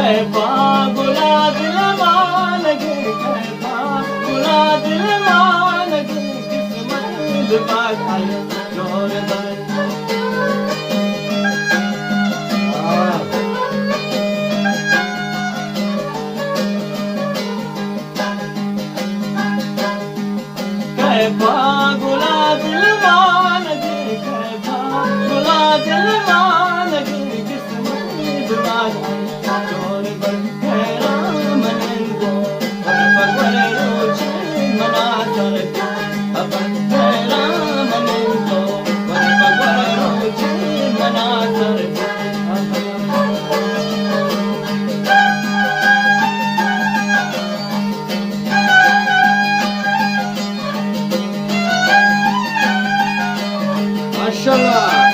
پاگلا دل مانگے، کئے پاگلا دل مانگے، قسمت ببات آئی جوڑ بر۔ کئے پاگلا دل مانگے، کئے پاگلا دل مانگے، قسمت ببات جوڑ بر۔ حیران من انگو، ور پہ ور روچے منا سر کن۔ ابا حیران من انگو، ور پہ ور روچے منا سر کن۔ ماشاءاللہ۔